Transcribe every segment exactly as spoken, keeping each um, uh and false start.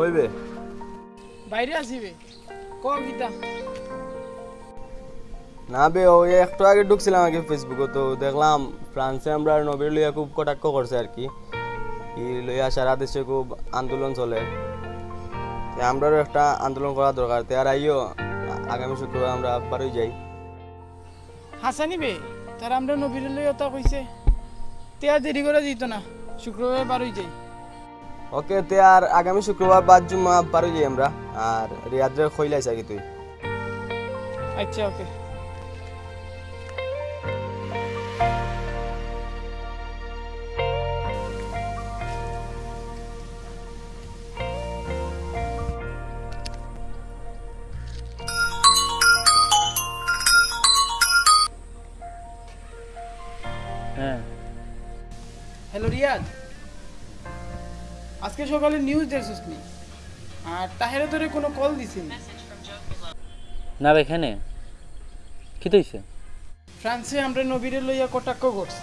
অইবে। বাইরে আছি বে। ক কিতা? না বে, ওই একটু আগে ঢুকছিলাম আগে Facebook-ও, তো দেখলাম ফ্রান্সে আমরার নবীরে লইয়া খুব কটাক্ষ করছে আর কি। ই লইয়া সারা দেশে খুব আন্দোলন চলে। তে আমরারও একটা আন্দোলন করা দরকার। তে আর আইও, আ-, আগামী শুক্রবার আমরা বারোই যাই। হাছানি বে, তারা আমরার নবীরে লইয়া অতা কইছে। তে আর দেরি করা যাইতো না, শুক্রবার বারোই যাই। ওকে, তে আর আগামী শুক্রবার বাদ জুম্মা বারোই যাই আমরা। আর রিয়াদরে কইলাইছ আর কি তুই। আচ্ছা, ওকে। হ্যাঁ। হ্যালো রিয়াদ, আজকে সকালে নিউজ দেখছস নি? আর তাহেরে তোরে কোনো কল দিছে নি? না ভাই, কেনে? কিতা অইছে? ফ্রান্সে আমরার নবীরে লইয়া কটাক্ষ করছে,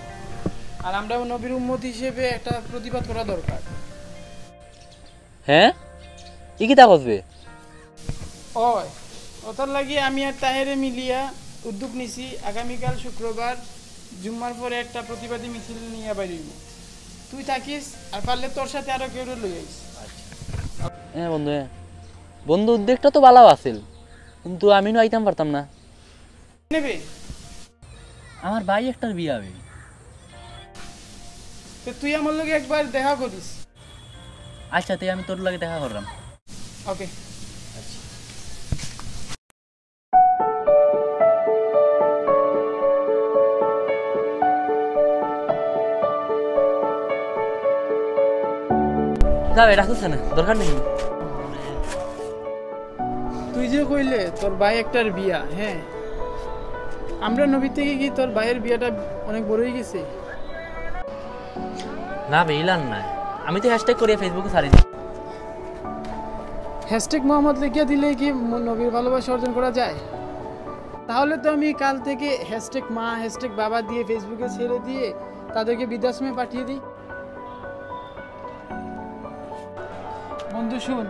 আর আমরা নবীর উম্মত হিসেবে একটা প্রতিবাদ করা দরকার। হ্যাঁ, ই কিতা কস বে? অয়, অতার লাগি আমি আর তাহেরে মিলিয়া উদ্যোগ নিছি, আগামীকাল শুক্রবার জুম্মার পরে একটা প্রতিবাদী মিছিল নিয়া বাইর অইমু। তুই থাকিস, আর পারলে তোর সাথে আরো কেউরে লই আইস। হ্যাঁ বন্ধু, হ্যাঁ। বন্ধু, উদ্যোগটা তো ভালা আছিল, কিন্তু আমি নু আইতাম পারতাম না। নেবে? আমার ভাই একটার বিয়া অইবো। তে তুই আমার লগে একবার দেখা করিস। আচ্ছা, তে আমি তোর লগে দেখা করলাম। ওকে। যাবে, রাখছিস না, দরকার নেই। তুই যে কইলে তোর ভাই একটার বিয়া, হ্যাঁ, আমরা নবী থেকে কি তোর ভাইয়ের বিয়াটা অনেক বড় হয়ে গেছে? না বে, ইলান নাই। আমি তো হ্যাশট্যাগ করিয়া Facebook-ও ছাড়ি দিই। হ্যাশট্যাগ মোহাম্মদ লিখিয়া দিলে কি ম-, নবীর ভালোবাসা অর্জন করা যায়? তাহলে তো আমি কাল থেকে হ্যাশট্যাগ মা, হ্যাশট্যাগ বাবা দিয়ে Facebook-এ ছেড়ে দিয়ে তাদেরকে বৃদ্ধাশ্রমে পাঠিয়ে দিই। বন্ধু শুন,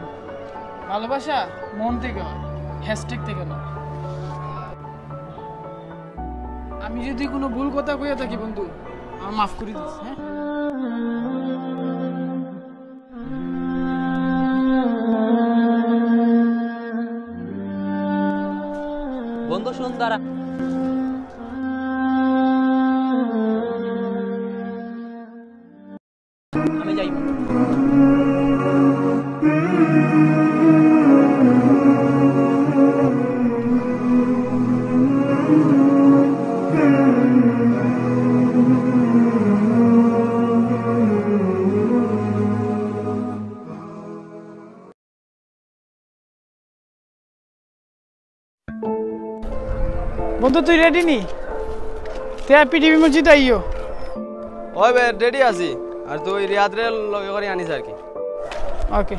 ভালোবাসা মন থেকে হয়, হ্যাশট্যাগ থেকে নয়। আমি যদি কোনো ভুল কথা কইয়া থাকি বন্ধু, আমার মাফ করে দিস, হ্যাঁ? বন্ধু শুন, দাঁড়া। আমি যাই। বন্ধু, তুই রেডি নি? তে আর পিটিভি মসজিদ আইও। ওই বে, রেডি আছি। আর তুই রিয়াদরে লগে করে আনিস আর কি। ওকে।